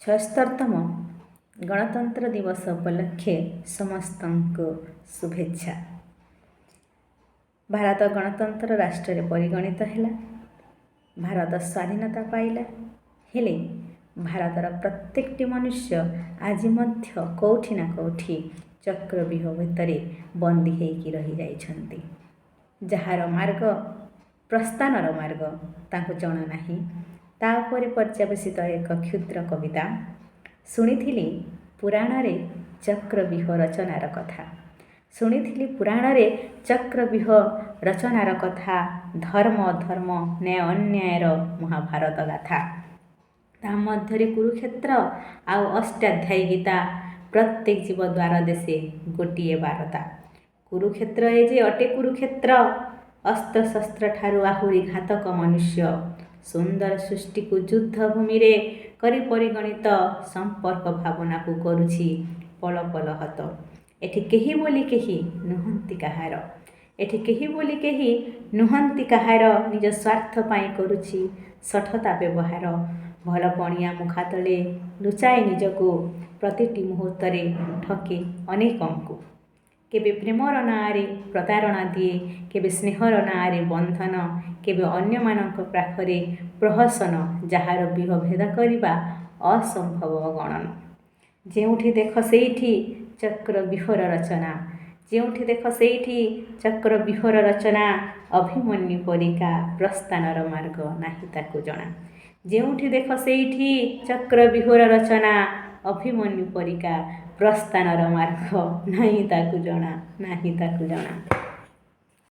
76ତମ ଗଣତନ୍ତ୍ର ଦିବସ ଉପଲକ୍ଷେ ସମସ୍ତଙ୍କୁ ଶୁଭେଚ୍ଛା। ଭାରତ ଗଣତନ୍ତ୍ର ରାଷ୍ଟ୍ରରେ ପରିଗଣିତ ହେଲା, ଭାରତ ସ୍ୱାଧୀନତା ପାଇଲା। ହେଲେ ଭାରତର ପ୍ରତ୍ୟେକଟି ମନୁଷ୍ୟ ଆଜି ମଧ୍ୟ କେଉଁଠି ନା କେଉଁଠି ଚକ୍ରବ୍ୟୁହ ଭିତରେ ବନ୍ଦୀ ହେଇକି ରହିଯାଇଛନ୍ତି, ଯାହାର ମାର୍ଗ, ପ୍ରସ୍ଥାନର ମାର୍ଗ ତାଙ୍କୁ ଜଣା ନାହିଁ। ତା ଉପରେ ପର୍ଯ୍ୟବସିତ ଏକ କ୍ଷୁଦ୍ର କବିତା। ଶୁଣିଥିଲି ପୁରାଣରେ ଚକ୍ରବ୍ୟୁହ ରଚନାର କଥା, ଶୁଣିଥିଲି ପୁରାଣରେ ଚକ୍ରବ୍ୟୁହ ରଚନାର କଥା, ଧର୍ମ ଅଧର୍ମ ନ୍ୟାୟ ଅନ୍ୟାୟର ମହାଭାରତ ଗାଥା। ତା ମଧ୍ୟରେ କୁରୁକ୍ଷେତ୍ର ଆଉ ଅଷ୍ଟାଧ୍ୟାୟୀ ଗୀତା, ପ୍ରତ୍ୟେକ ଜୀବ ଦ୍ୱାର ଦେଶେ ଗୋଟିଏ ବାରତା। କୁରୁକ୍ଷେତ୍ର ଏ ଯେ ଅଟେ କୁରୁକ୍ଷେତ୍ର, ଅସ୍ତ୍ରଶସ୍ତ୍ର ଠାରୁ ଆହୁରି ଘାତକ ମନୁଷ୍ୟ। ସୁନ୍ଦର ସୃଷ୍ଟିକୁ ଯୁଦ୍ଧ ଭୂମିରେ କରି ପରିଗଣିତ, ସମ୍ପର୍କ ଭାବନାକୁ କରୁଛି ପଳ ପଳ ହତ। ଏଠି କେହି ବୋଲି କେହି ନୁହନ୍ତି କାହାର, ଏଠି କେହି ବୋଲି କେହି ନୁହନ୍ତି କାହାର, ନିଜ ସ୍ୱାର୍ଥ ପାଇଁ କରୁଛି ଶଠତା ବ୍ୟବହାର। ଭଲ ପଣିଆ ମୁଖା ତଳେ ଲୁଚାଏ ନିଜକୁ, ପ୍ରତିଟି ମୁହୂର୍ତ୍ତରେ ଠକେ ଅନେକଙ୍କୁ। କେବେ ପ୍ରେମର ନାଁରେ ପ୍ରତାରଣା ଦିଏ, କେବେ ସ୍ନେହର ନାଁରେ ବନ୍ଧନ, କେବେ ଅନ୍ୟମାନଙ୍କ ପାଖରେ ପ୍ରହସନ, ଯାହାର ବ୍ୟୂହ ଭେଦ କରିବା ଅସମ୍ଭବ ଗଣନ। ଯେଉଁଠି ଦେଖ ସେଇଠି ଚକ୍ରବ୍ୟୁହର ରଚନା, ଯେଉଁଠି ଦେଖ ସେଇଠି ଚକ୍ରବ୍ୟୁହର ରଚନା, ଅଭିମନ୍ୟୁ ପରିକା ପ୍ରସ୍ଥାନର ମାର୍ଗ ନାହିଁ ତାକୁ ଜଣା। ଯେଉଁଠି ଦେଖ ସେଇଠି ଚକ୍ରବ୍ୟୁହର ରଚନା, ଅଭିମନ୍ୟୁ ପରିକା ପ୍ରସ୍ଥାନର ମାର୍ଗ ନାହିଁ ତାକୁ ଜଣା, ନାହିଁ ତାକୁ ଜଣା।